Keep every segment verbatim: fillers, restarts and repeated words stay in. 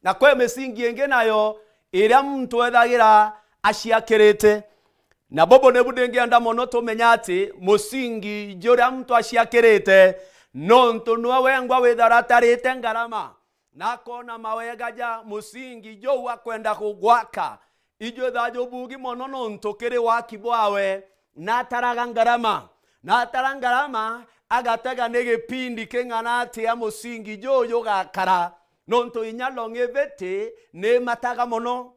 Na kwi misingi ingi nayo iria muntu ethagira aciakirite. Na bubu nibu ndingienda mono tumenye ati musingi juria muntu aciakirite, nontu niwe wengwa withara atarite ngarama, na akona mawega ja musingi juu akwenda kugwaka. Ijwithaa jubugi mono nontu kiri waki bwawe, na ataraga ngarama. Na atara ngarama, agatega ni gipindi king'ana atia musingi juju jugakara, nontu inya longevity ni mataga mono.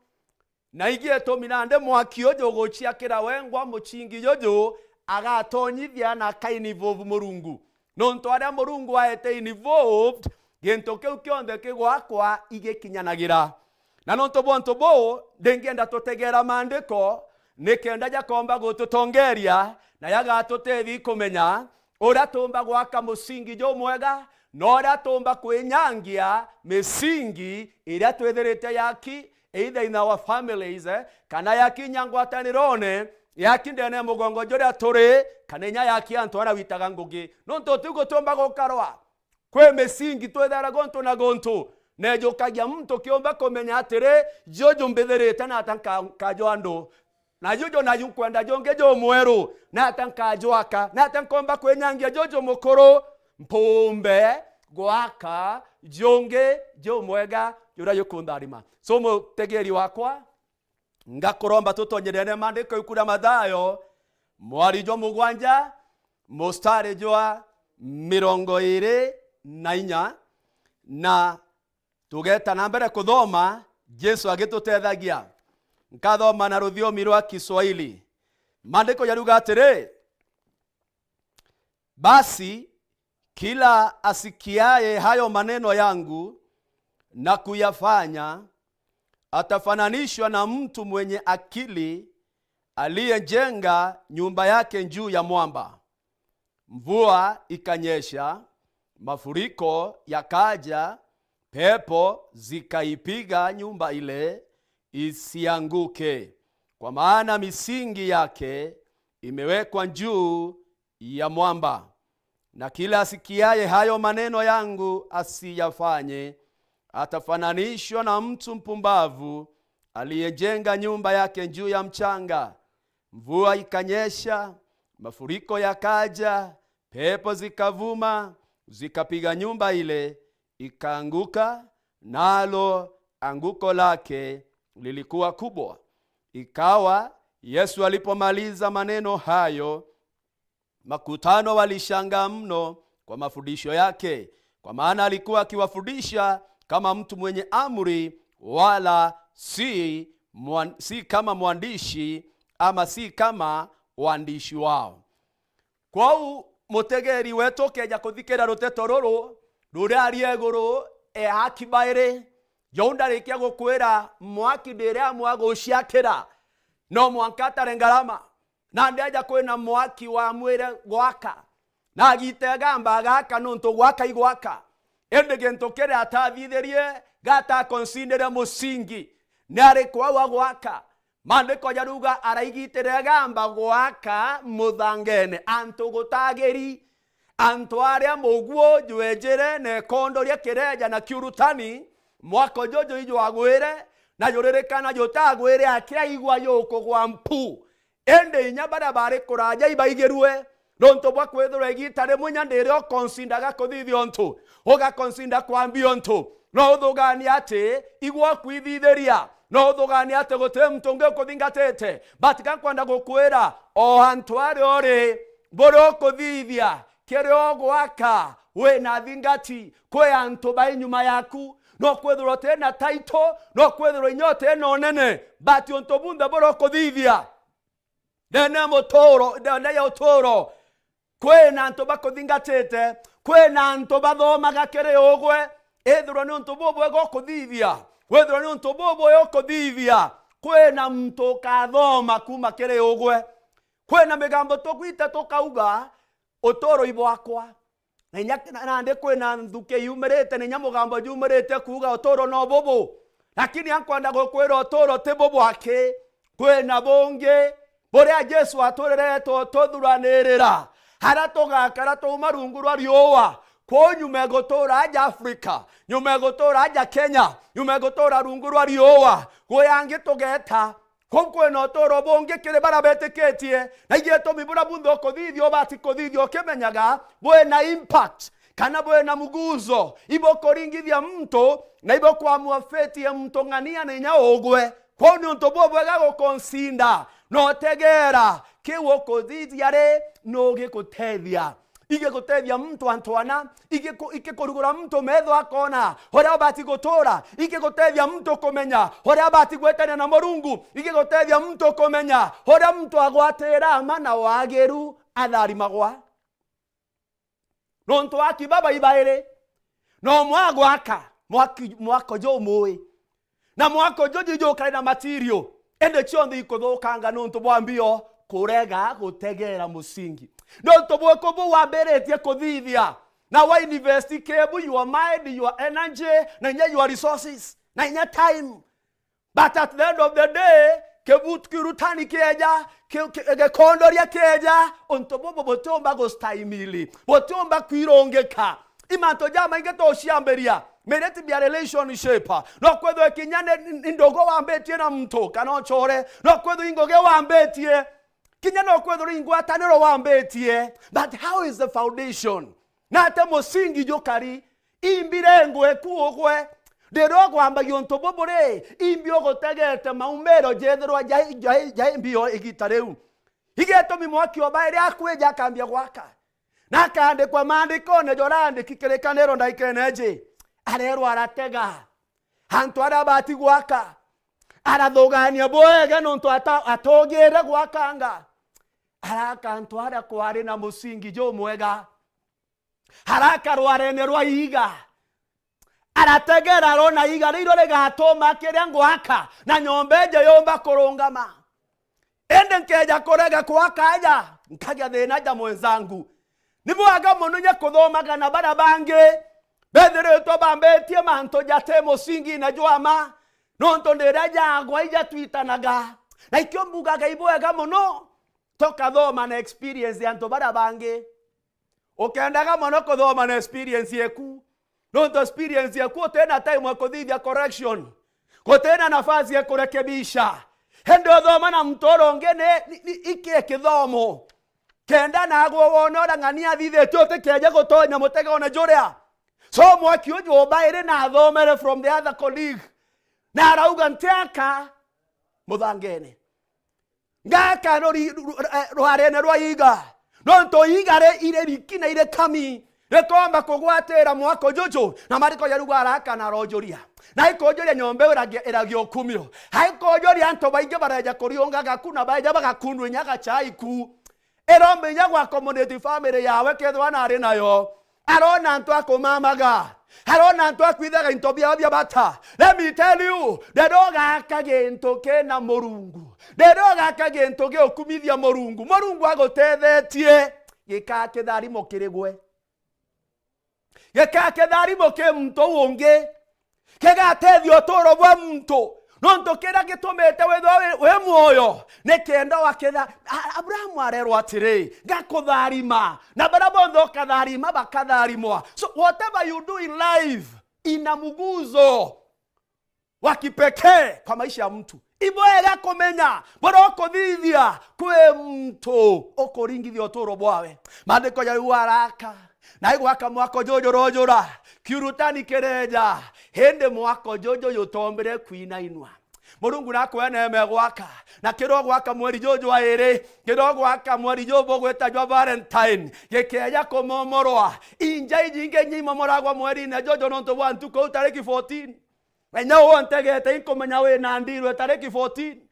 Na igi itumi nandi mwaki uju uguciakira wengwa mucingi juju agatonyithia na akainvolve Murungu. Nontu aria Murungu aete involved, gintu kiu kionthe kigwakwa igikinyanagira. Na nontu bwa untu buu, ndingienda tutegeera maandiko, nikenda jakomba gututongeria, na jagatutethia kumenya uria tuumba gwaka musingi jumwega, na uria tuumba kwinyangia misingi iria twithirite yaki, either in our families, eh, kana yaki inya ngwatanirone, yaki ndene ya mugongo juria turi, kana inya yaki antu aria witaga ngugi. Nontu tigutiumba gukarwa. Kwi misingi twithaira guntu na guntu, na ijukagia muntu kiumba kumenya atiri, juju mbithirite na ata nka-, nkajwa andu. Na juju na ju nkwenda jungi jumweru, na ata nkajwaka, na ata nkomba kwinyangia juju mukuru, mpumbe gwaka jungi jumwega juria jukuntharima. So, mutegeri wakwa, ngakuromba tutonyerere maandiko iku ria Mathayo, mwari jwa mugwanja, mustari jwa mirongo iri na inya, na tugeta na mbere kuthoma, Jesu agitutethagia. Nkathoma na ruthiomi rwa Kiswahili. Maandiko jaruga atiri, "Basi kila asikiaye hayo maneno yangu na kuyafanya, atafananishwa na mtu mwenye akili aliyejenga nyumba yake juu ya mwamba. Mvua ikanyesha, mafuriko yakaja, pepo zikaipiga nyumba ile isianguke, kwa maana misingi yake imewekwa juu ya mwamba. Na kila asikiaye hayo maneno yangu asiyafanye, atafananishwa na mtu mpumbavu aliyejenga nyumba yake juu ya mchanga. Mvua ikanyesha, mafuriko yakaja, pepo zikavuma, zikapiga nyumba ile, ikaanguka, nalo anguko lake lilikuwa kubwa." Ikawa Yesu alipomaliza maneno hayo, makutano walishangaa mno kwa mafundisho yake, kwa maana alikuwa akiwafundisha kama mtu mwenye amri, wala si mwan-, si kama mwandishi, ama si kama waandishi wao. Kwou, mutegeri wetu, ukeja kuthikira ruteto ruru ruraria iguru e aki bairi, jou ndarikia gukwira mwaki ndiri amwe aguciakira, no mwanka atare ngarama. Nandi aja kwina mwaki wamwire gwaka, na agite gamba agaka nontu gwaka igwaka. Indi gintu kiria atathithirie, gata consider musingi, ni ari kwau agwaka. Maandiko jaruga, araigitire gamba gwaka muthangene, antu gutagiri, antu aria muguo jwejire na ikondoria kireja na kiurutani, mwako juju ijwagwire, na juririkana jutagwire akiaigua jukugwa mpu. Indi inya baria bari kuraja ibaigirue, nontu bwa kwithirwa igita rimwe inya ndiri ukonsindaga kuthithia untu, ugakonsinda kwambia untu, no uthugania ati igwe ukwithithiria, no uthugania ati guti muntu ungi ukuthingatite. But ka nkwenda gukwira, o antu aria uri, buria ukuthithia, kiria ugwaka, wina thingati, kwi antu bai nyuma yaku. No kwithirwa uti na title, no kwithirwa inya uti na unene, but untu bunthe buria ukuthithia, ndene ya muturo, ndene ya uturo, kwina antu bakuthingatite, kwina antu bathomaga kiri ugwe. Ethirwa ni untu bubwega ukuthithia, wethirwa ni untu bubwega ukuthithia, kwina muntu ukathoma kuma kiri ugwe. Kwina migambo tugwite tukauga, uturo ibwakwa. Na inya, na, nandi kwina nthuki yumirite, na inya mugambo jumirite kuuga uturo no bubu. Lakini ankwenda gukwira uturo ti bubu aki. Kwina bungi buria Jesu atwirire tu-, tuthuranirira. Haria tugakara twauma rungu rwa riua, Kwou nyuma egutura aja Africa, nyuma egutura aja Kenya, nyuma egutura rungu rwa riua, kwi angi tugeta. Kuu kwina uturo bungi kiri baria betikitie, na igitumi buria bunthe ukuthithia ubati kuthithia ukimenyaga bwina impact kana bwina muguzo, ibukuringithia muntu na ibukwamua fate ya muntu ng'ania na inya ugwe. Kwou ni untu bubwega gukonsinda na utegeera kiu ukuthithia ri nugigutethia. Igigutethia muntu antu ana, igiku-, igikurugura muntu metho akona uria abati gutura, igigutethia muntu kumenya uria abati gwetania na Murungu, igigutethia muntu kumenya uria muntu agwatira ama na wagiru atharimagwa. Nontu aki baba ibairi, na umwe agwaka mwaki-, mwako jumui, na mwako juju jukari na material, indi cionthe ikuthukanga nontu bwa mbio kurega gutegeera musingi. Nontu bwiku buu wambiritie kuthithia na wa invest kibu, your mind, your energy, na inya your resources, na inya time. But at the end of the day, kibu-, kirutani kieja, ki-, ki-, gikondoria kieja, untu bubu butiumba gustahimili, butiumba kwirungika. I mantu jamaingi tuciambiria, may it be a relationship. No kwithirwa kinya ni, ni, ni ndugu wambitie na muntu kana ucore, no kwithirwa i ngugi wambitie, kinya no kwithirwa i ngwataniro wambitie. But how is the foundation? Nate musingi jukari? Imbi rengwe ku ugwe, riria ugwambagia untu bubu ri, imbi ugutegete maumiro jethirwa jai, jai, jai mbio igita riu? Igitumi mwaki o bairi akwija akambia gwaka, na akandikwa maandikone jaria aandiki kirikaniro ndaikene iji, arerwa aratega antu aria abati gwaka, arathugania bwega nontu ata-, atugire gwakanga, araka antu aria kwari na musingi jumwega. Araka rwarene rwa iiga. Arategera arona iiga riu rigatuma kiria ngwaka na nyomba iji yumba kurungama. Indi nkeja kurega kwaka aja, nkagia thina ja mwenzangu. Ni bwega mono nya kuthomaga na baria bangi bethiritwe bambitie mantu jati musingine jwa ma, nontu ndiria jagwa ijatwitanaga. Na ikio mbugaga ibwega mono tukathoma na experience ya antu baria bangi. Ukendaga mono kuthoma na experience yeku, nontu experience yeku utina time ya kuthithia correction, gutina nafasi ya kurekebisha. Indi uthoma na muntu uria ungi ni, ni, ni iki kithomo, kenda nagwe wone uria ng'ania athithitie utikeje gutonya mutegone juria. So mwaki uju ubairi na athomere from the other colleague, na arauga ntiaka muthangene. Ngaka ruri-, ru-, ru-, eh, rwarene rwa iiga. Nontu iiga ri-, iri riki na iri kami, rikomba kugwatira mwako juju, na mariko jaruga araka na arojuria. Na ikujuria nyomba iragia, iragia ukumio. Aikujuria antu baingi bareja kuriungaga ku na baeja bagakundwa inya gachai ku. Iromba inya gwa accommodate family yawe kethirwa nari nayo. Arona antu akumamaga. Arona antu akwithaga into biao bia bata. Let me tell you, riria ugaka gintu kina Murungu, riria ugaka gintu giukumithia Murungu, Murungu agutethetie, gikaa kitharimo kiri gwe. Gikaa kitharimo ki muntu uu ungi. Kigatethia uturo bwa muntu. Nontu kiria gitumite withwa wi, wi mwoyo, ni kenda wakitha-, A-, Abrahamu arerwa atiri, "Ngakutharima, na baria bonthe ukatharima bakatharimwa." So whatever you do in life, ina muguzo wa kipekee kwa maisha ya mtu. Ibwega kumenya buria ukuthithia kwi muntu ukuringithia uturo bwawe. Maandiko jauga araka, na igwaka mwako juju rojura, kiurutani kireja, indi mwako juju jutombire kwinainwa. Murungu nakwe neema gwaka, na kiria ugwaka mweri juju wa iri, kiria ugwaka mweri juju bugwita jwa Valentine, gikeja kumomorwa. Inja ijingi inya imomoragwa mwerine juju nontu bwa ntuku iu tariki fourteen. Na inya uu ntegete inkumenya wina ndirwe tariki fourteen.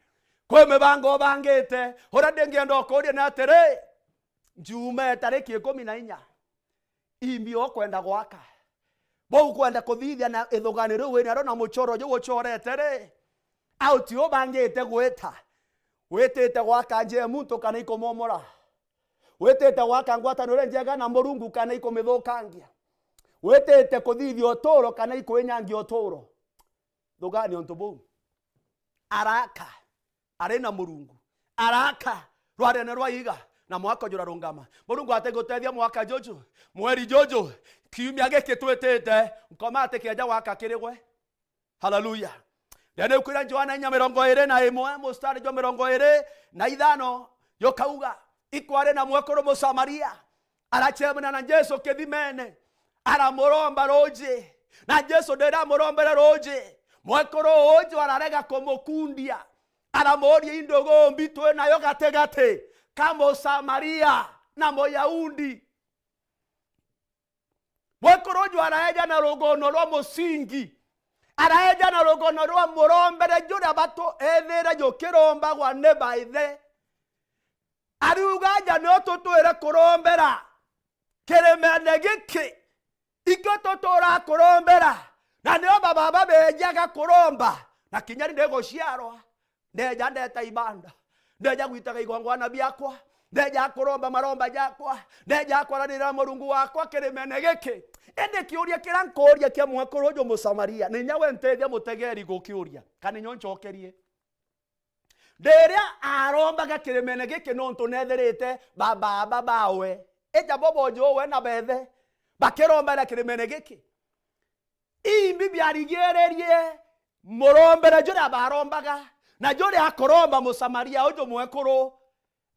Kwi mibango ubangite, uria ndingienda ukuria ni atiri, Njumaa tariki ikumi na inya, imbi ukwenda gwaka? Bau ukwenda kuthithia na ithugani riu winario na muchoro juu uchorete ri? Au ti ubangite gwita? Witite gwaka nja ya muntu kana ikumomora? Witite gwaka ngwataniro njega na Murungu kana ikumithukangia? Witite kuthithia uturo kana ikuinyangia uturo? Thugani untu buu. Araka ari na Murungu. Araka rwarene rwa iiga. na mwako jurarungama. Murungu atigutethia mwaka juju, mweri juju, kiumia giki twitite, nkoma ati kieja gwaka kiri gwe. Haleluya. Riria niukwira Johana inya mirongo iri na imwe, mustari jwa mirongo iri na ithano, jukauga, ikwari na mwekuru Musamaria, aracemania na Jesu kithimene, aramuromba ruuji. Na Jesu ndiria amurombere ruuji, mwekuru uju ararega kumukundia, aramuuria, i ndugu mbi twi nayo gatigati ka Musamaria na Muyahudi? Mwekuru uju araeja na rugono rwa musingi, araeja na rugono rwa murombere juria batu ethire jukirombagwa ni baithe. Ariuga, aja nio tutwire kurombera kirimene giki, ikio tutura kurombera, na nio bababa bejaga kuromba, na kinya ni ndiguciarwa. Ndeja ndeta ibanda. Ndeja gwitaga igongwana biakwa. Ndeja kuromba maromba jakwa. Ndeja kwaranira na Murungu wakwa kirimene giki. Indi kiuria kiria nkuuria kia mwekuru uju Musamaria, ni inya we ntethia mutegeri gukiuria, kana inyo ncokerie. Riria arombaga kirimene giki, nontu nethirite babaaba bawe, ija bo bojo we na bethe, bakirombera kirimene giki. Imbi biarigiririe murombere juria barombaga, na juria akuromba Musamaria uju mwekuru,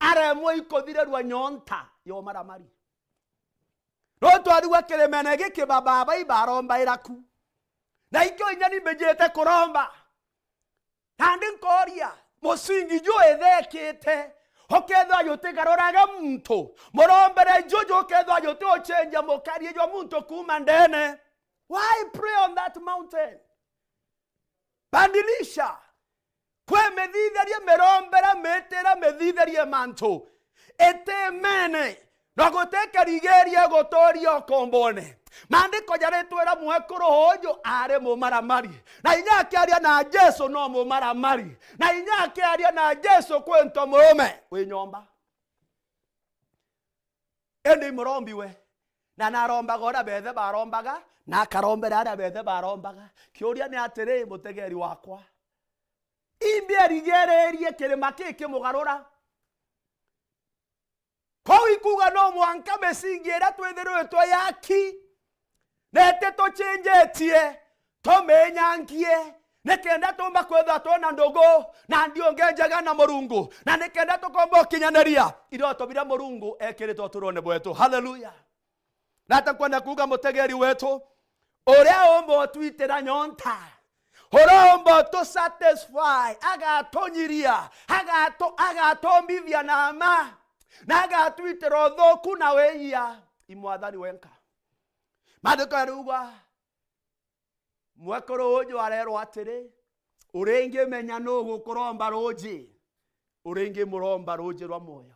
aremwe ikuthirirua nyonta ya umaramari. No twarigwa kirimene giki babaaba ibarombaira ku. Na ikio inya ni mbijite kuromba. Nandi nkooria, musingi ju ithekite, ukethirwa jutigaruraga muntu, murombere juju ukethirwa juti ucenjia mukarie jwa muntu kuuma ndene, why pray on that mountain? Bandilisha. Kwi mithitherie, mirombere, mitire, mithitherie mantu iti mene, na guti kirigiria guturia ukombone. Maandiko jaritwira mwekuru uju ari mumaramari, na inya akiaria na Jesu no mumaramari, na inya akiaria na Jesu kwi nto murume wi nyomba. Indi i murombi we, na narombaga uria bethe barombaga, na akarombera aria bethe barombaga. Kiuria ni atiri, mutegeri wakwa, imbi erigeririe kirima kii kimugarura? Kou ikuuga no mwanka misingi iria twithiritwe yaki, na iti tucinjitie, tuminyangie, nikenda tuumba kwithirwa twina ndugu na ndiunge njega na Murungu, na nikenda tukomba ukinyaniria iroto biria Murungu ekirite utuurone bwetu. Haleluya! Na ata nkwenda kuuga, mutegeri wetu, uria umba utwitira nyonta, uria umba utusatisfy, agatunyiria, agatu-, agatumbithia na ma, na agatwitira uthuku na wiia, i Mwathani wenka. Maandiko jariuga, mwekuru uju arerwa atiri, uringimenya nu gukuromba ruuji, uringimuromba ruuji rwa mwoyo.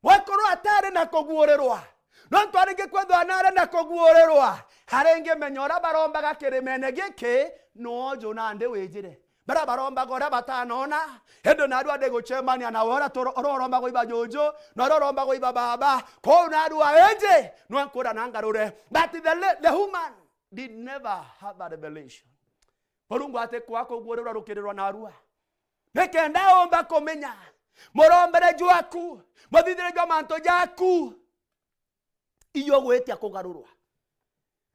Mwekuru atari na kuguurirwa, nontu aringi kwithirwa nari na kuguurirwa, aringimenya uria barombaga kirimene giki, nu uju nandi wijire. Baria barombaga uria batanona, indi narua ndi gucemania nawe uria turo-, uria urombagwa iba juju, na uria urombagwa iba baba. Kou narua indi, nwe nkwira na ngarure. But the le-, the woman did never have a revelation. Murungu atikwa kuguurirwa rukirirwa narua. Nikenda umba kumenya murombere jwaku, muthithire jwa mantu jaku, iyo gwitia kugarurwa.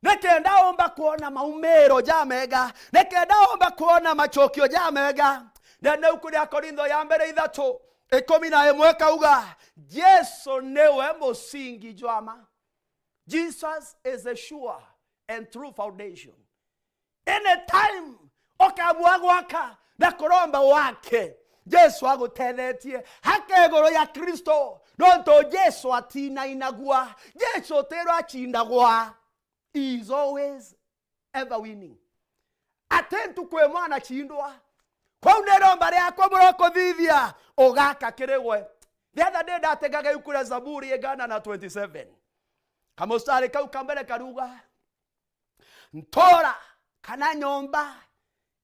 Nikenda umba kwona maumiro jamega, nikenda umba kwona macokio jamega. Ndene uku ria Korintho ya mbere ithatu, ikumi na imwe kauga, Jesu niwe musingi jwa ma. Jesus is a sure and true foundation. Anytime ukamua gwaka na kuromba wake, Jesu agutethetie. Haka iguru ya Kristo, nontu Jesu atinainagua. Jesu utirwa acindagwa. He is always ever winning. Ati ntuku imwe anacindwa. Kwou ni iromba riakwa burokuthithia ugaka kiri gwe. The other day ndategaga ibuku ria Zaburi igana na twenty-seven. Kamustari kau ka mbere karuga, ntura kana nyomba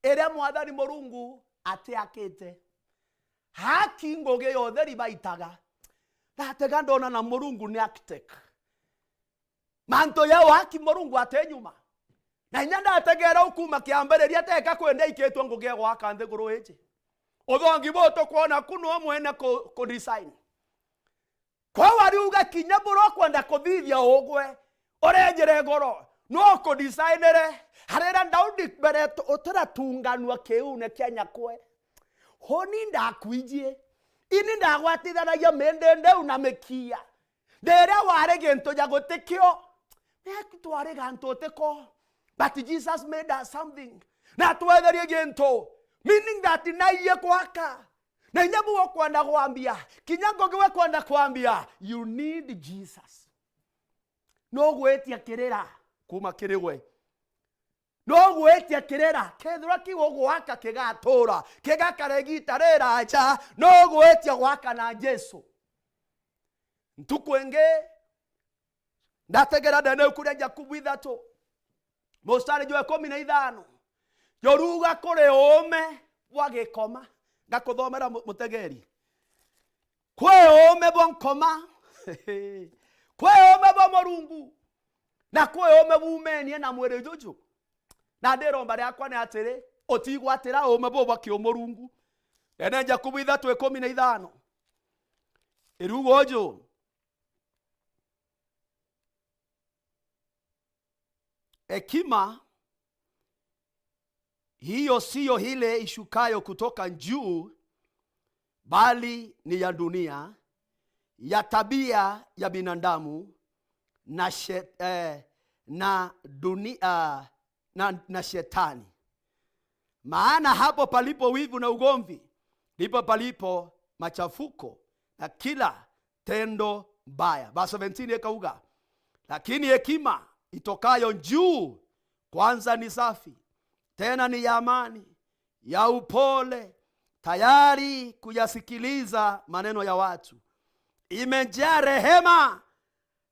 iria Mwathani Murungu atiakite, aaki ngugi ya utheri baitaga. Ndatega ndona na Murungu ni architect. Mantu ja waki Murungu ati nyuma. Na inya ndategera ukuma kiambiriria teka kwenda ikitwe ngugi ya gwaka nthiguru iji. Uthongi bu tukwona ku no mwene ku, ku design. Kwou ariuga kinya buria ukwenda kuthithia ugwe, urenjere igoro, no ukudesignere. Arira Daudi mbere tu-, utiratunganua kiune kia nyakwe. Huni ndakwijie, ini ndagwatithanagia mindindeu na mikia. Riria wari gintu ja gutikio, twari gantu utiko. But Jesus made us something. Na twetherie gintu, meaning that naie gwaka. Na inya bu ukwenda gwambia, kinya Ngugi we kwenda kwambia, you need Jesus. No gwitia kirira kuma kiri we. No gwitia kirira, kethirwa kiu ugwaka kigatura, kigakara igiita riraaja, no gwitia gwaka na Jesu. Ntuku ingi, ndategera ndene kuria Jakubu ithatu, mustari jwa ikumi na ithano, joruga kuri uume bwa gikoma. Ngakuthomera mu-, mutegeri. Kwi uume bwa nkoma, kwi uume bwa Murungu, na kwi uume buumenie na mwiri juju. Na ndiromba riakwa ni atiri, utigwatira uume buu bwa kiumurungu. Ene Jakubu ithatu ikumi na ithano. Iruga uju. Hekima hiyo siyo ile ishukayo kutoka juu, bali ni ya dunia, ya tabia ya binadamu na she-, eh, na dunia, na, na shetani. Maana hapo palipo wivu na ugomvi, ndipo palipo machafuko na kila tendo mbaya. Verse seventeen ikauga, lakini hekima itokayo juu kwanza ni safi, tena ni ya amani, ya upole, tayari kuyasikiliza maneno ya watu, imejaa rehema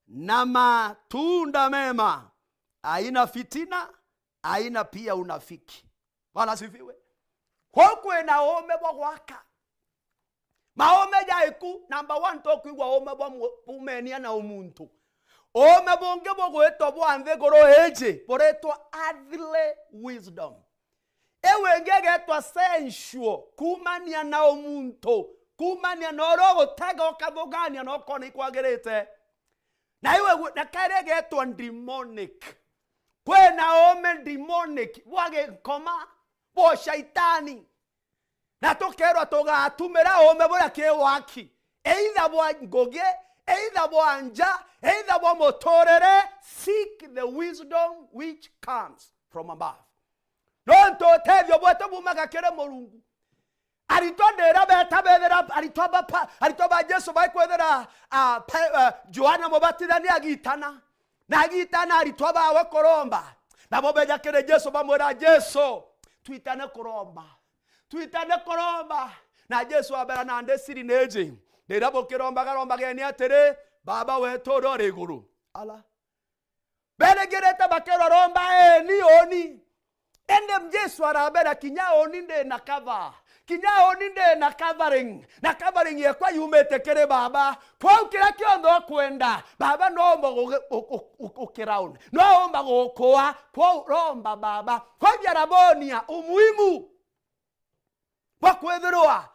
na matunda mema, haina fitina, haina pia unafiki. Bwana asifiwe. Kwou kwina uume bwa gwaka. Maume jaiku, number one, tukwigua uume bwa mu-, buumenia na umuntu. Uume bungi bugwitwa bwa nthiguru iji buritwa earthly wisdom. Iu ingi igetwa sensual, kuumania na umuntu, kuumania na uria ugutega ukathugania na ukona ikwagirite. Na iwe gu-, na kairi igetwa demonic. Kwina uume demonic, bwa ginkoma, bwa shaitani. Na tukeerwa tugatumira uume buria ki waki, either bwa ngugi, either bwa nja, either bwa muturire. Seek the wisdom which comes from above. Nontu utethio bwetu bumaga kiri Murungu. Aritwa ndira beeta bethira, aritwa ba pa-, aritwa ba Jesu baikwithira, ah, pe-, ah, Johana Mubatithania agitana. Na agitana aritwa bawe kuromba. Nabo beja kiri Jesu bamwira, "Jesu, twitane kuromba. Twitane kuromba." Na Jesu abera, "Nandi siri ni iji. Riria bukirombaga, rombageni atiri, Baba wetu uria uri iguru." Ala. Berigirite bakerwa, "Romba eeni uuni." Indi Jesu arabera, "Kinya uuni ndi na cover. Kinya uuni ndi na covering. Na covering yekwa yumite kiri Baba. Kwou kiria kionthe ukwenda, Baba no umba gugi-, u-, u-, u-, ukiraun. No umba gukua. Kwou romba Baba." Kwou arabonia umuhimu bwa kwithirwa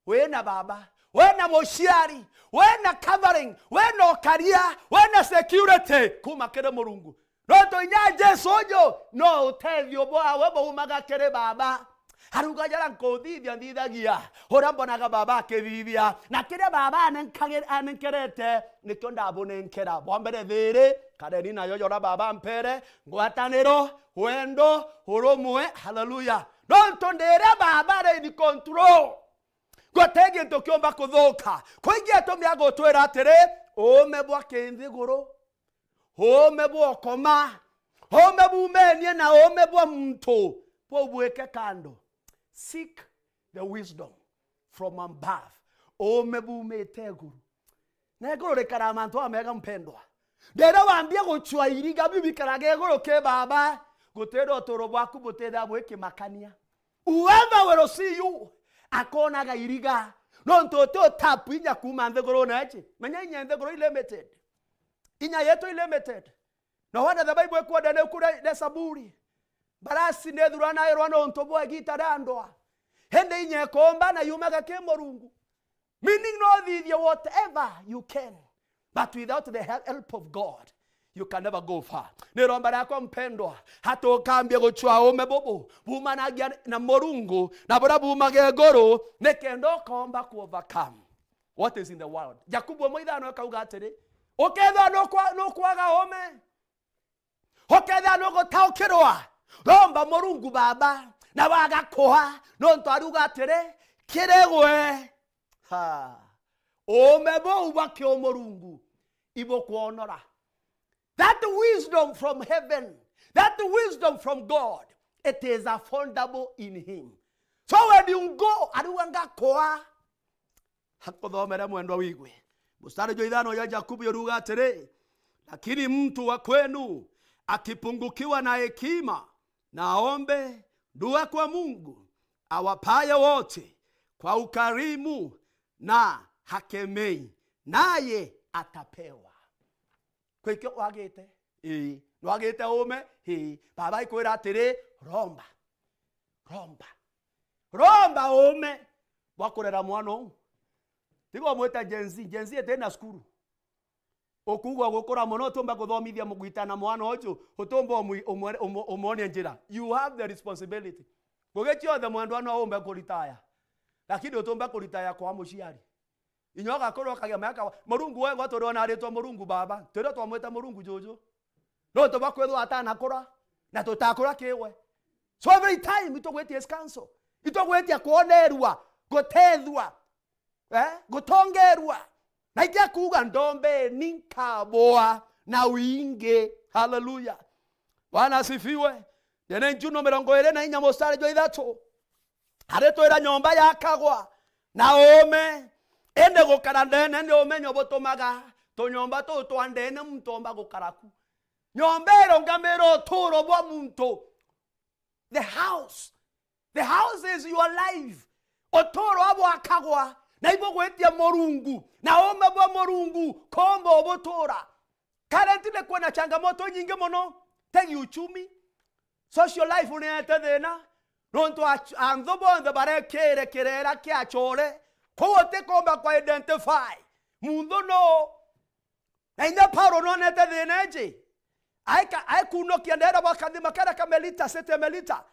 wina baba, wina muciari, wina covering, wina ukaria, wina security kuma kiri Murungu. Nontu inya Jesu uju no utethio bwawe baumaga kiri Baba. Aruga, "Jaria nkuthithia nthithagia uria mbonaga Baba akithithia, na kiria Baba anenkagir-, anenkerete, nikio ndabunenkera. Bwa mbere thiiri, kareni nayo jora Baba ampere, ngwataniro, wendo, urumwe." Haleluya. Nontu ndiria Baba ari in control. Guti gintu kiumba kuthuka. Kwou ingi gitumi agutwira atiri, uume bwa kinthiguru, uume bwa ukoma, uume buumenie na uume bwa muntu, buu bwike kando. Seek the wisdom from above. Uume buumite iguru. Na iguru rikaraa mantu amega, mpendwa. Riria wambia gucua iriga biu bikaraga iguru ki Baba, gutira uturo bwaku butithia bwi kimakania. Whoever will see you, akonaga iriga. Nontu uti utapu inya kuuma nthigurune iji. Menya inya nthiguru i limited. Inya yetu i limited. No wonder the Bible ikwenda ni kuria ni Saburi. Mbarasi ni ithuranairwa nontu bwa igiita ria ndwaa. Indi inya ikomba na yumaga ki Murungu. Meaning no uthithie whatever you can. But without the hel-, help of God, you can never go far. Ni romba riakwa mpendwa, hata ukambia gucua ume bubu bumanagia na Murungu, na buria bumaga iguru, ni kenda ukomba ku overcome what is in the world. Jakubu umwe ithano akauga atiri, ukethirwa nukwa-, nukwaga ume, ukethirwa nugutaukirwa, romba Murungu Baba, na wagakuha, nontu ariuga atiri, kiri gwe. Ha. Uume buu bwa kiumurungu ibukwonora. That wisdom from heaven, that wisdom from God, it is affordable in him. So when you go, ariuga ngakuha, akuthomere mwendwa wigwe. Mustari jwa ithano ya Jakubu yuruga atiri, lakini mtu wa kwenu akipungukiwa na hekima, na aombe dua kwa Mungu awapaye wote kwa ukarimu na hakemei, naye atapewa. Kwikio wagite? Ii. Nwagite ume? Ii. Baba ikwira atiri, romba. Romba. Romba ume bwa kurera mwana uu. Tiga umwite Gen Z. Gen Z iti na cukuru. Ukuugua gukura mono, utiumba kuthomithia mugwita na mwana uju, utiumba umwi-, umwe-, umo-, umwonia njira. You have the responsibility. Ngugi ciothe mwendwa no umbe kuritaya, lakini utiumba kuritaya kwa muciari. Inya ugakorwo ukagia miaka wa-, Murungu wengwa turiona aritwa Murungu Baba, turia twamwita Murungu juju. Nontu bwa kwithwa atanakura, na tutakura kiwe. So every time itugwitia is counsel. Itugwitia kwonerua, gutethua, eh, gutongerua. Na ikia kuuga, ndombeni nkaboa na wingi. Haleluya. Bwana asifiwe. Ndene Njuno mirongo iri na inya mustari jwa ithatu. Aritwira nyomba yakagwa na uume, indi gukara ndene ni umenyo butumaga tunyomba tuu twa ndene muntu omba gukara ku. Nyomba irungamira uturo bwa muntu. The house. The house is your life. Uturo abwakagwa na ibugwitia Murungu, na uume bwa Murungu komba ubutura. Currently kwina changamoto inyingi mono, ti giuchumi, social life niete thina, nontu a-, anthu bonthe barekire kirera kia achore, kwou utikomba ku identify muntu no. Na inya Paulo nonete thina iji, aika-, aikunokia ndera bwa kathima karia ka Melita, city ya Melita.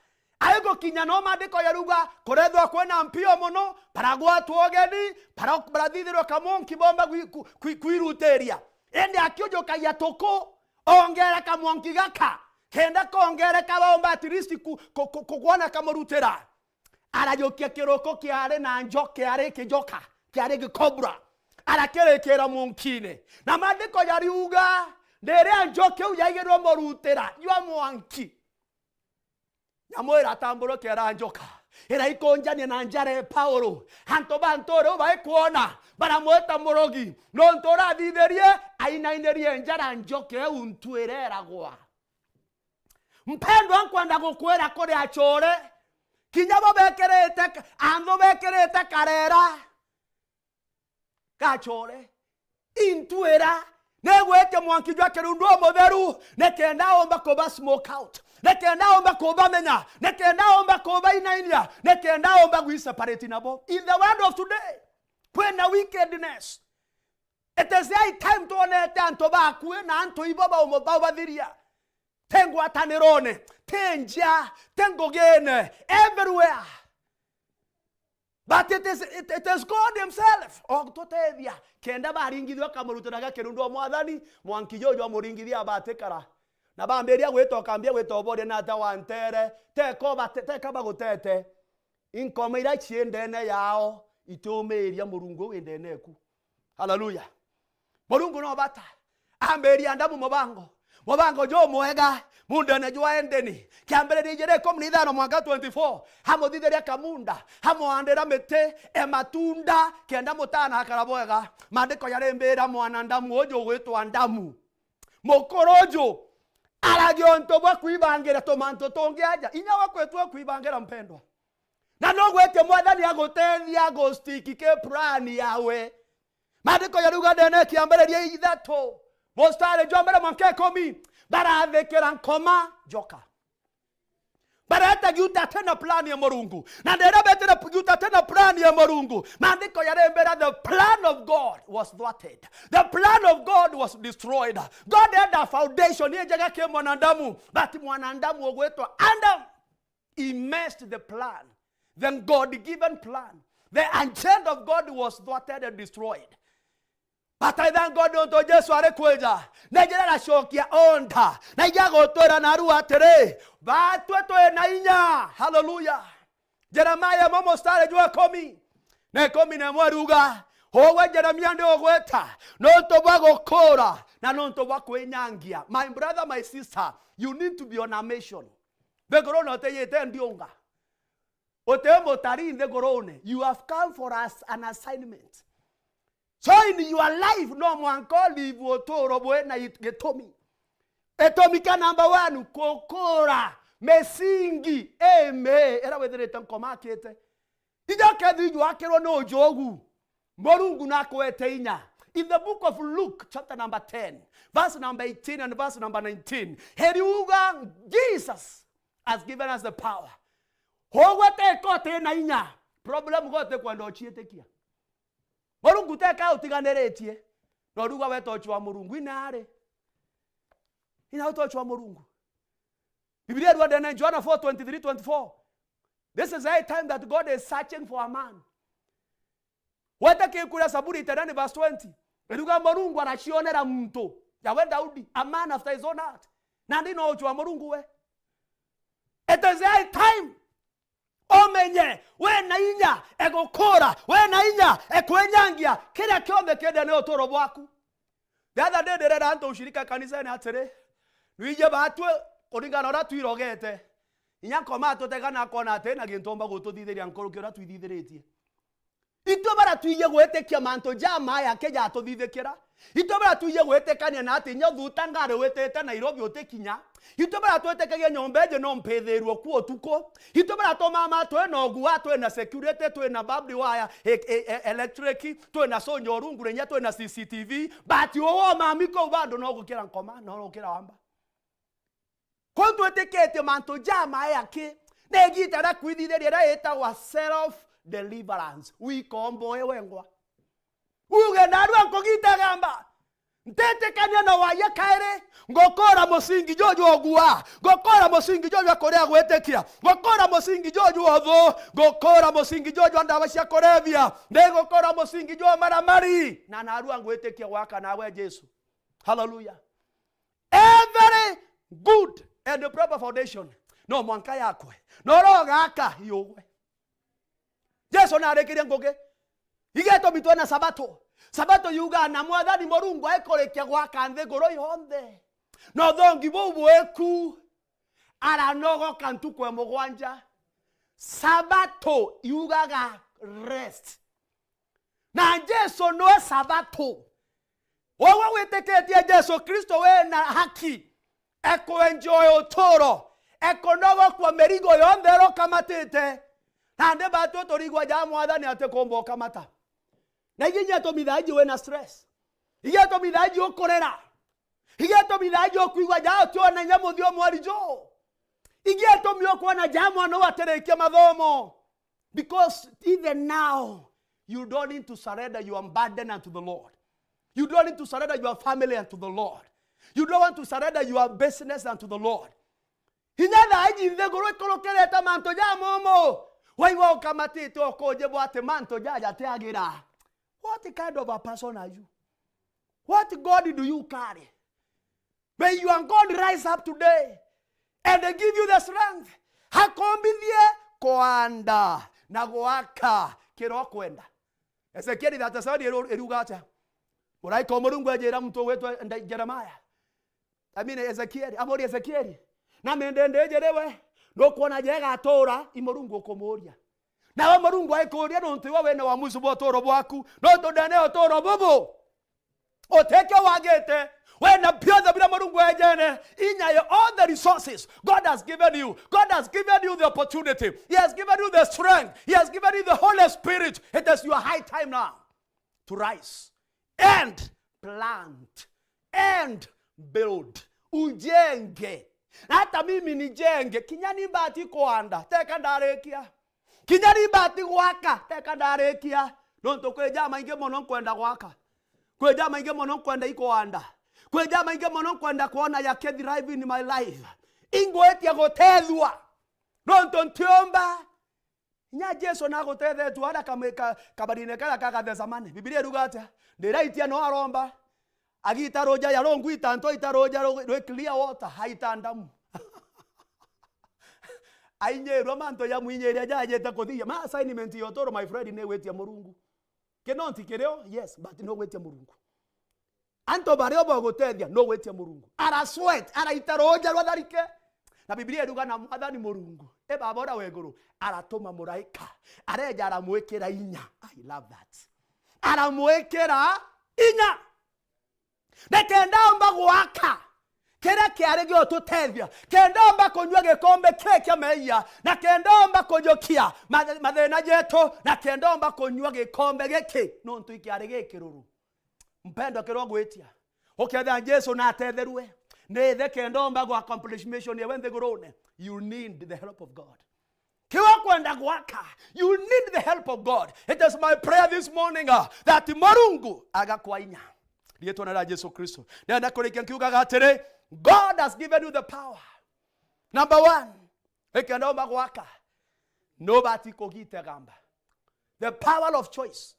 Aigukinya no maandiko jariuga, kurethwa kwina mpio mono, baragwatwa ugeni, bara-, barathithirwa kamonki bomba gwi-, ku-, kwi-, kwirutiria. Indi akiujukagia tuku, ongereka monki gaka, kenda kongereka bomba at least ku-, ku-, ku-, kugwana kamurutira. Arajukia kiruku kiari na njo-, kiari kijoka, kiari gikobra. Arakirikira munkine. Na maandiko jariuga, riria njo kiu yaigirwe murutira jwa mwanki, nyamu iratamburuka ira njoka, iraikunjania na njara ya Paulo. Antu ba nturi u baikwona, baramwita murogi, nontu urathithirie ainainirie njara njoka iu ntu ireragwa. Mpendwa, nkwenda gukwira kuri achore, kinya bo bekirite ka-, anthu bekirite karera gachore, intu ira nigwitia mwanki jwa kirundu umutheru, nikenda umba kuba smoke out, nikenda umba kubamenya, nikenda umba kubainainia, nikenda umba gwiseparate nabo. In the world of today, kwina wickedness. It is high time twonete antu bakui na antu ibo baumo-, baubathiria. Ti ngwatanirone, ti njia, ti ngugine, everywhere. But it is, it, it is God himself ogututethia kenda baringithua kamurutira ga kirundu o Mwathani, mwanki juju amuringithia abatikara. Na bambiria gwita, ukambia gwita uboria, nata wantere? Teka ubate-, teka bagutete. Inkoma iria cii ndene yao itiumiiria Murungu wi ndene eku. Haleluya. Murungu no bata. Ambiria Adamu mubango. Mubango jumwega, mundene jwa Edeni. Kiambiriria ijiri ikumi na ithano mwanka twenty-four. Amuthithiria kamunda, amwandira miti e matunda, kenda mutana akara bwega. Maandiko jarimbira mwanadamu uju ugwitwa Adamu. Mukuru uju aragia untu bwa kwibangira tumantu tungi aja. Inya we kwitua kwibangira, mpendwa. Na no gwitia Mwathani agutethia gustick ki plan yawe. Maandiko jariuga ndene Kiambiriria ithatu, mustari jwa mbere mwanka ikumi, barathikira nkoma njoka. Bareta giuta tena plan ya Murungu. Na ndera betera giuta tena plan ya Murungu. Maandiko yarembera, the plan of God was thwarted. The plan of God was destroyed. God had a foundation yenjega ki mwanadamu, but mwanadamu ugwitwa Adam, he messed the plan, the God-given plan. The agenda of God was thwarted and destroyed. But I thank God nontu Jesu ari kwija, na njira aracokia onda, na ija gutwira naru atiri, batwe twi na inya. Hallelujah. Jeremiah mo mustari jwa ikumi na ikumi na imwe ruga, ugwe Jeremia ndi ugwita nontu bwa gukura na nontu bwa kwinyangia. My brother, my sister, you need to be on a mission. Nthigurune utiyite ndiunga. Uti mutari nthigurune. You have come for us an assignment. So in your life, no mwanka ulive uturo bwina gitumi. Gitumi kia number one, gukura misingi imi ira withirite nkomakite. Ija kethirwa jwakirwe ni ujugu, Murungu nakwete inya. In the book of Luke, chapter number ten, verse number eighteen and verse number nineteen, iriuga, Jesus has given us the power. Ugwe teka uti na inya, problem gwe uti kwenda uciitikia. Murungu teka utiganiritie, na uruga we tochwa Murungu, ina ari. Ina utochwa Murungu. Biblia iruga ndene Johana four twenty-three twenty-four. This is the time that God is searching for a man. Wete kikuria Zaburi ten verse twenty. Iruga Murungu aracionera muntu. Yawe Daudi, a man after his own heart. Nandi no uchwa Murungu we. It is high time umenye wina inya egukura, wina inya ekwinyangia kiria kionthe kiendea ni uturo bwaku. The other day, ndirera antu ushirika kanisene atiri, nwiji batwi kuringana uria twirogete. Inya nkoma atutega na akona ati na gintu omba gututhithiria nkuruki uria twithithiritie. Itwe bara twiji gwitikia mantu jamaya akija atuthithikira. Itwe bara twiji gwitikania na ati inya thuta ngari witite Nairobi utikinya. Itwe bara twitikagia nyomba iji no mpithirwe ku utuku. Itwe bara tumama twi na ugua, twi na security, twi na barbed wire, e, e, e, electric, twi na sonjo rungu rinya, twi na C C T V. But uwo mami kuu bado no gukira nkoma, no gukira wamba. Kwou twitikitie mantu jamaya ki, ni igita ria kwithithiria ria itagwa self deliverance. Wikomboe wengwa. Uge narua nkugita gamba. Ntitikania na waye kairi, ngukura musingi juju wa gua, ngukura musingi juju wa kuria gwitikia, ngukura musingi juju wa uthu, ngukura musingi juju wa ndawa cia kurevia, ndigukura musingi juju wa maramari, na narua ngwitikia gwaka nawe Jesu. Hallelujah. Every good and proper foundation no mwanka yakwe, no rogaka yugwe. Jesu narikirie ngugi. Igetumi twina Sabato. Sabato yugaa na Mwathani Murungu aikurikia gwaka nthiguru yonthe. Na uthongi buu bwiku, aranogoka ntuku ya mugwanja. Sabato yugaga rest. Na Jesu niwe Sabato. Wowe witikitie Jesu Kristo wina haki, ekuenjoy uturo, ekunogokua mirigo yonthe iria ukamatite. Nandi batwi turigwa ja Mwathani ati kumba ukamata. Na igi inya itumi thaa iji wina stress. Igi itumi thaa iji ukurira. Igi itumi thaa iji ukwigua ja utiona inya muthia umweri ju. Igi itumi ukwona ja mwana uu atirikia mathomo. Because even now, you don't need to surrender your burden unto the Lord. You don't need to surrender your family unto the Lord. You don't want to surrender your business unto the Lord. Inya thaa iji nthiguru ikurukirite mantu ja momo. Waigua ukamatite ukujibwa ati mantu jaja jatiagira. What kind of a person are you? What God do you carry? May your God rise up today and give you the strength. Akombithie kwanda na gwaka kiria ukwenda. Ezekieli thirty-seven iru-, iruga atia? Muraika wa Murungu ejira muntu ugwitwa Nda-, Jeremiah. I mean, Ezekieli, amuri Ezekieli, na mende ndijiri we, nukwona ja igatura, i Murungu ukumuria. Nawe Murungu aikuria nontu iwe wina wamusi bwa uturo bwaku, nontu ndene ya uturo bubu, utikio wagite, wina bionthe biria Murungu ejene, inya ya all the resources God has given you. God has given you the opportunity. He has given you the strength. He has given you the Holy Spirit. It is your high time now to rise and plant and build. Ujenge. Na hata mimi nijenge, kinya ni mbati kwanda, teka ndarikia. Kinya ni mbati gwaka, teka ndarikia. Nontu kwi jamaingi mono nkwenda gwaka. Kwi jamaingi mono nkwenda ikwanda. Kwi jamaingi mono nkwenda kwona yake thrive in my life. Ingwitia gutethua. Nontu ntiumba. Inya Jesu nagutethetie ara kamwe-, ka-, kabarine karia ka Gathesemane. Bibilia iruga atia? Ndiraitia no aromba. Agita ruja ya rungwita nto aita ruja ru-, rwi clear water, aita ndamu. Ainyirwa mantu ya mwinyiria jajite kuthia. Ma assignment ya uturo, my friend, ni gwitia Murungu. Kino nti kirio, yes, but no gwitia Murungu. Antu baria bagutethia, no gwitia Murungu. Ara sweat, araita ruja rwa tharike. Na Bibilia iruga na Mwathani Murungu, e Baba uria wa iguru, aratuma muraika, areja aramwikira inya. I love that. Aramwikira inya. Nikenda omba gwaka kiria kiari giotutethia, kenda omba kunyua gikombe kii kia meeyia, na kenda omba kujukia mathe-, mathina jetu, na kenda omba kunyua gikombe giki, nontu ikiari gikiruru. Mpendwa, kiria ugwitia, ukethira Jesu natetherue, ni ithe kenda omba gu accomplish mission yawe nthigurune, you need the help of God. Kiria ukwenda gwaka, you need the help of God. It is my prayer this morning, uh, that Murungu agakwa inya. Riitwa na ria Jesu Kristo. Ndenda kurikia nkiugaga atiri, God has given you the power. Number one, ikenda omba gwaka, nubati kugitegamba. The power of choice.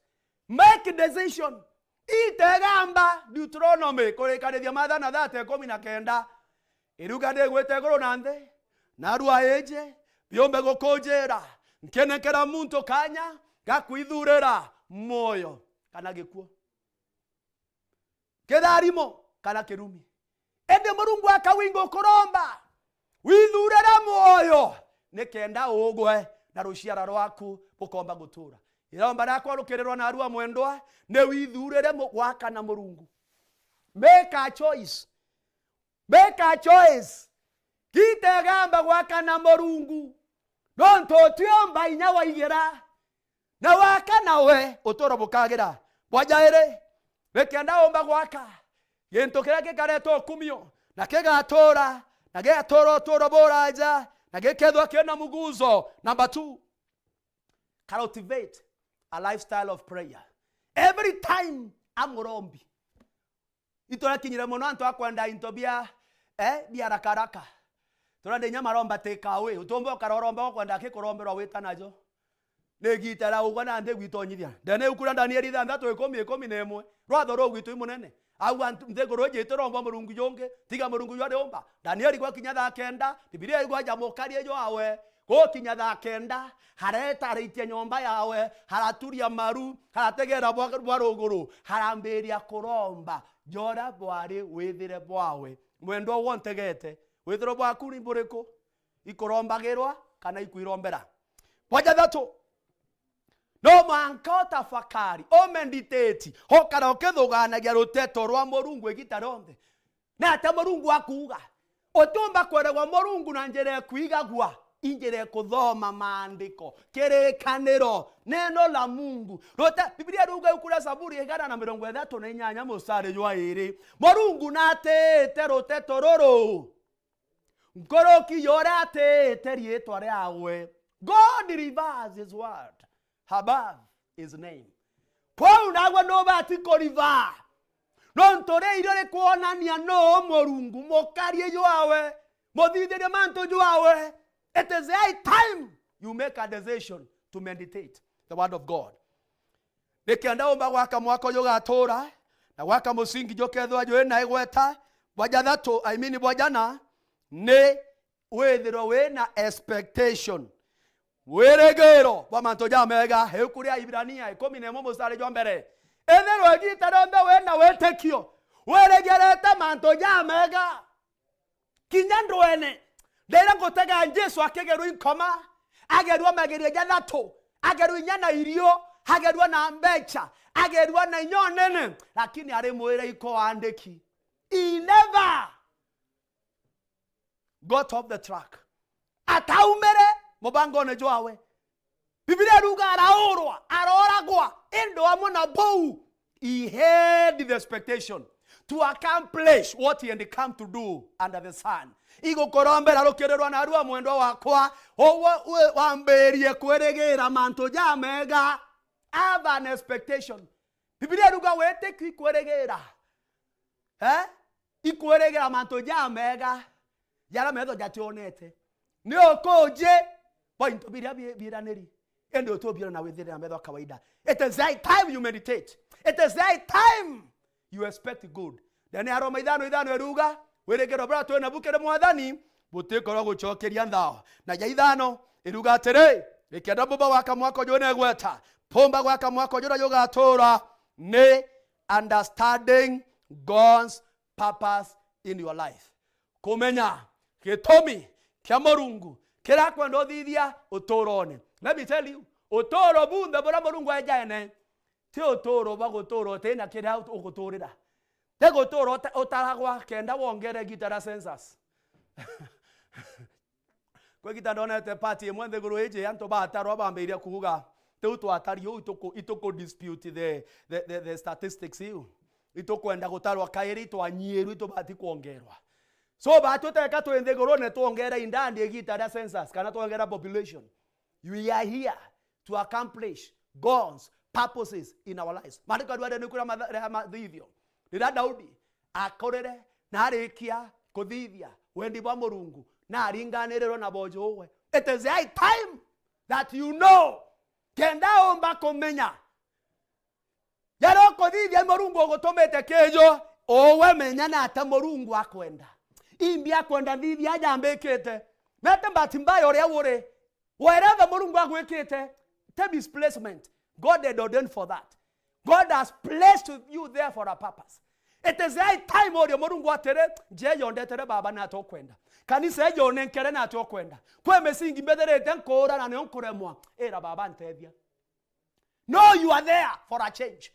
Make decision. Itegamba. Deuteronomy, Kurikanithia Mathana thate ikumi na kenda. Iruga ndigwite iguru na nthi, narua aiji biumbe gukunjira, nkinenkera muntu kanya ga kwithurira mwoyo kana gikuu. Kitharimo kana kirumi. Indi Murungu akawinga ukuromba, withurire mwoyo, nikenda ugwe na ruciara rwaku bukomba gutura. Iromba riakwa rukirirwa narua mwendwa, ni withurire mu-, gwaka na Murungu. Make a choice. Make a choice. Gitegamba gwaka na Murungu. Nontu utiumba inya waigira. Na waka nawe, uturo bukagira. Bwa jairi, nikenda umba gwaka gintu kiria gikareta ukumio, na kigatura, na gigatura uturo buraja, na gikethwa kina muguzo. Number two, cultivate a lifestyle of prayer. Every time a murombi. Iturakinyire mono antu a kwenda into bia, eh, bia haraka haraka. Turenda inya maromba take away. Utumba ukaroromba ukwenda ki kuromberwa wita najo. Ni igita ria ugwa na nthi gwitonyithia. Ndene iu kuria Danieli ithanthatu ikumi, ikumi na imwe. Rwatho ruu gwitu i munene. Au antu nthiguru iji itiromba murungu jungi, tiga murungu jwa riumba. Danieli gwakinya thaa kenda, Bibilia igwa jamukarie jwawe. Gukinya thaa kenda, hareta araitia nyomba yawe, haraturia maru, harategera bwa, bwa ruguru, harambiria kuromba. Jora bwari withire bwawe. Mwendwa, ugo ntegete, withiro bwaku ni buriku? Ikurombagirwa kana ikwirombera? Bwa jathatu, no mwanka utafakari, umeditate, ukara ukithuganagia ruteto rwa Murungu igita rionthe. Ni atia Murungu akuuga? Utiumba kweregwa Murungu na njira ikwigagua, i njira ikuthoma maandiko, kirikaniro, neno la Mungu. Rute-, Biblia iruga iu kuria Zaburi igana na mirongo ithatu na inyanya mustari jwa iri, Murungu natiite ruteto ruru nkuruki ya uria atiite riitwa riawe. God reveres his word above his name. Kwou nagwe nubati kurivaa, nontu ri irio rikwonania nuu Murungu, mukarie jwawe, muthithirie mantu jwawe. It is high time you make a decision to meditate the word of God. Nikenda umba gwaka mwako uyu ugatura, na gwaka musingi jukethirwa jwi na igweta. Bwa jathatu, I mean bwa jana, ni withirwe wi na expectation, wirigiro bwa mantu jamega. Iu kuria Aibirania ikumi na imwe mustari jwa mbere. Ithirwe igita rionthe wi na witikio, wirigerete mantu jamega. Kinya ndwene, ndira gutega Jesu akigerwa i nkoma, agerwa magerio jathatu, agerwa inya na irio, agerwa na mbecha, agerwa na inya unene, lakini ari mwira iko andiki. He never got off the track. Ataumire mubangone jwawe. Bibilia iruga araurwa, aroragwa, indi amwe na buu, he held the expectation. to accomplish what he had come to do under the sun. Igukurombera rukirirwa narua, mwendwa wakwa, uwe, uwe wambirie kwirigira mantu jamega. Have an expectation. Bibilia iruga witiki ikwirigira. Eh? Ikwirigira mantu jamega jaria metho jationete. Ni ukuji bo into biria bi-, biraniri. Indi utubiona na withire na metho kawaida. It is high time you meditate. It is high time you expect good. Ndene ya Roma ithano ithano iruga, wirigiro buria twina bu kiri Mwathani butikorwa gucokeria nthao. Na ya ithano iruga atiri, ikenda mumba gwaka mwako jwina igweta, pumba gwaka mwako juria jugatura ni understanding God's purpose in your life. Kumenya gitumi kia Murungu kirakwenda uthithia uturone. Let me tell you, uturo bunthe buria Murungu aejaene, ti uturo bwa gutura utina kiria uguturira. Ti gutura uta-, utaragwa kenda wongere igita ria census. Kwi igita ndonete party imwe nthiguru iji, antu batarwa bambiria kuuga, "Tiu twatari uu, ituku, ituku dispute the, the, the, the statistics iu. Itukwenda gutarwa kairi, itwanyiirwe, itubati kwongerwa." So, batwi teka twi nthigurune, twongere indandi igita ria census, kana twongera population. We are here to accomplish God's purposes in our lives. Maandiko yarua ni kuria matha-, ria mathithio. Riria Daudi akorire na arikia kuthithia wendi bwa Murungu, na aringanirirwe na bojo uwe. It is high time that you know, kenda umba kumenya jaria ukuthithia Murungu ugutumite kijo, uwe menya na ata Murungu akwenda. Imbi akwenda thithia aja ambikite. Nate mbati mbaya uria uri. Wherever Murungu agwikite, te displacement. God had ordained for that. God has placed you there for a purpose. It is high time urie Murungu atiri, "Njia iyo ndetere Baba, nati ukwenda? Kanisa iyo nenkere, nati ukwenda? Kwi misingi mbithirite nkuura na nio nkuremwa. Ira Baba, ntethia." No, you are there for a change.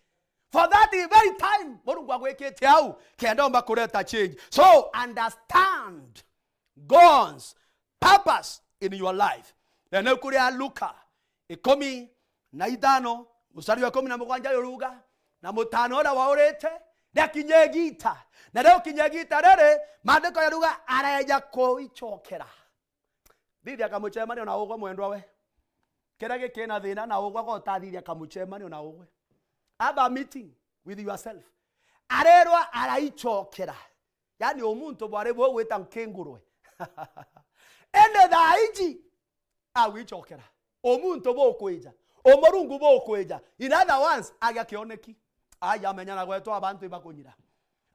For that very time, Murungu agwikite au, kenda umba kureta change. So, understand God's purpose in your life. Na ni kuria Luka ikumi na ithano, mustari wa ikumi na mugwanja yuruga, na mutano uria waurite, riakinya igita. Na riukinya igita riri, maandiko yaruga, areja kuicokera. Thithia kamucemanio na ugwe mwendwa we. Kiria gikina thina na ugwe, gotathithia kamucemanio na ugwe. Have a meeting with yourself. Arerwa araicokera. Yani, umuntu bwari bwo gwita nkingurwe. Indi thaa iji, agwicokera. Umuntu bukwija. Umurungu bukwija. In other words, agia kioneki. Ai, amenya na gwetwa abantu ibakunyira.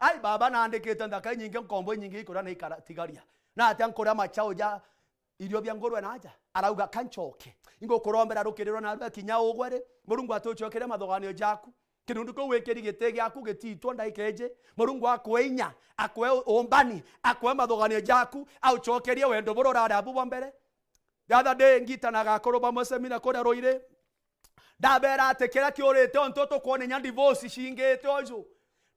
Ai, Baba, naandikite nthaka inyingi, nkombo inyingi ikuria na ikatigaria. Na atia nkuria machao ja irio bia ngurwe na aja? Arauga, "Ka ncoke." Ingukurombera rukirirwa narua kinya ugwe ri, Murungu atucokerie mathuganio jaku. Kirundu kiu wikiri giti giaku gitiitwo ndaika iji. Murungu akwe inya, akwe umbani, akwe mathuganio jaku, aucokerie wendo buria urari abu bwa mbere. The other day, ngitanaga akuru bamwe semina kuria Ruiri. Ndabera ati kiria kiurite untu tukwona inya divorce cingite uju.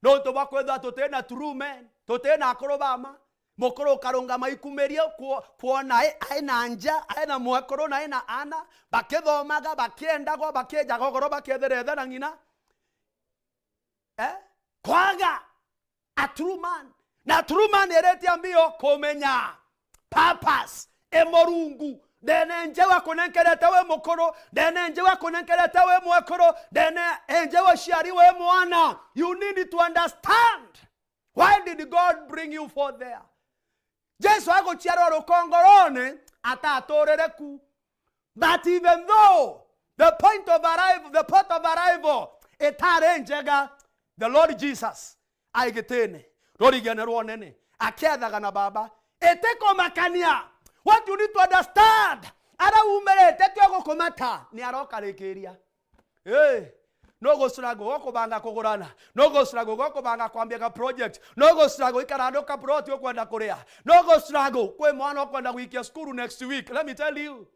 Nontu bwa kwithirwa tutina true men, tutina akuru ba ma. Mukuru ukarungama ikumirie kwo-, kwona ai-, aina nja, aina mwekuru na aina ana, bakithomaga, bakiendagwa, bakijaga ugoro, bakethira ithe na ng'ina. Eh? Kwaga a true man. Na true man erete ambio kumenya purpose e Murungu. Ndene njeu akunenkerete wi mukuru, ndene njeu akunenkerete wi mwekuru, ndene njeu uciari wi mwana. You need to understand. Why did God bring you forth there? Jesu aguciarwa rukongorone ataturire ku. But even though the point of arrival, the port of arrival itari njega, the Lord Jesus ai gitine, rurigene rwa unene, akiathaga na Baba. Itikumakania. What you need to understand, aria umirite tio gukumata, ni arokarikiria. Hey, no go struggle go kubanga kugurana. No go struggle go kubanga kwambia ka project. No go struggle ikara andu ka plot ukwenda kuria. No go struggle kwi mwana ukwenda gwikia cukuru next week. Let me tell you.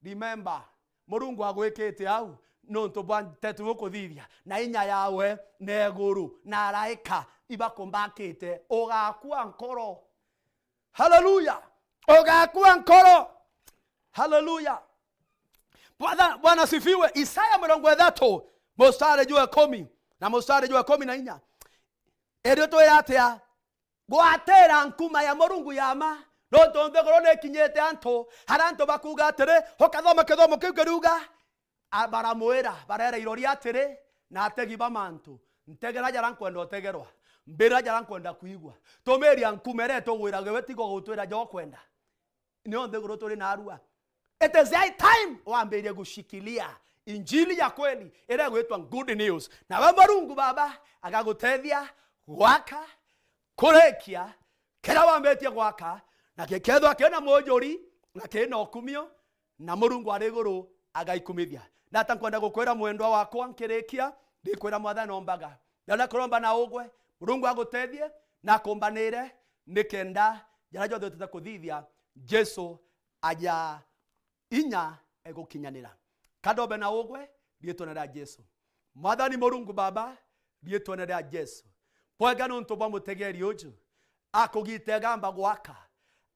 Remember, Murungu agwikite au nontu bwa nteto ukuthithia, na inya yawe na iguru na araika ibakumbakite, ugakua nkoro. Haleluya! Ugakua nkoro. Haleluya! Bwana, Bwana asifiwe. Isaya mirongo ithatu, mustari jwa ikumi na mustari jwa ikumi na inya. Iri twira atia? Gwatira nkuma ya Murungu ya ma. Nontu nthiguru ni ikinyite antu, haria antu bakuuga atiri, ukathoma kithomo kiu kiriuga, a, baramwira, barera iroria atiri, na ategi ba mantu, ntegera jaria nkwenda utegerwa, mbira jaria nkwenda kwigua. Tumiria nkuma iria itugwiraga we, tiga gutwira ja ukwenda. Nio nthiguru turi narua. It is high time wambirie gushikilia injili ya kweli iria igwitwa good news. Nawe Murungu Baba agagutethia gwaka, kurikia kiria wambitie gwaka, na gikethwa kina mujuri, na kina ukumio, na Murungu ari iguru agaikumithia. Ndata nkwenda gukwira, mwendwa wakwa, nkirikia, ndikwira Mwathani ombaga. Ndona kuromba na ugwe, Murungu agutethie na akumbanire, nikenda jaria jonthe utete kuthithia, Jesu aja inya egukinyanira. Kandombe na ugwe, riitwene ria Jesu. Mwathani Murungu Baba, riitwene ria Jesu. Bwega nontu bwa mutegeri uju, akugite gamba gwaka,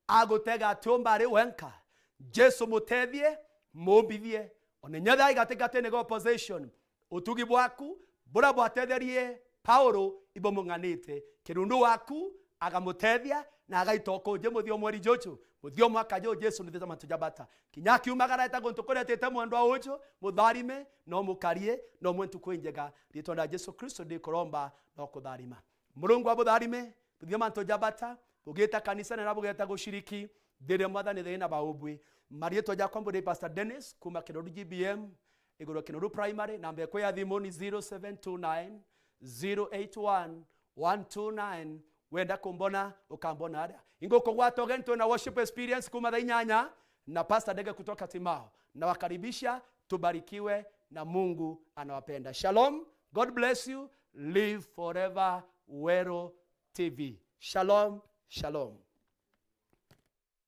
agutega atiumba ari wenka. Jesu mutethie, mumbithie. Ona inya thaa igatigati-ini ga opposition, utugi bwaku buria bwatetherie Paulo ibumung'anite. Kirundu waku agamutethia na agaita ukunji muthio mweri juju, muthio mwaka juju, Jesu nithite mantu ja bata. Kinya akiumagara eta guntu kuria etite mwendwa uju, mutharime, na umukarie, na umwe ntuku injega. Riitwa ria Jesu Kristo ndikuromba na ukutharima. Murungu abutharime, buthithie mantu ja bata, bugita kanisani na bugeta gushiriki, thiria Mwathani thiina baubwi. Mariitwa jakwa mburi Pastor Dennis, kuma Kinoru G B M, iguru Kinoru Primary, namba ekwa ya thimu ni zero seven two nine, zero eight one, one two nine. Wenda kumbona, ukambona aria. Ingukugwata ugeni twina worship experience kuma thaa inyanya na Pastor Ndege kutoka Timao. Nawakaribisha, tubarikiwe na Mungu anawapenda. Shalom, God bless you, live forever, Wero T V. Shalom, shalom.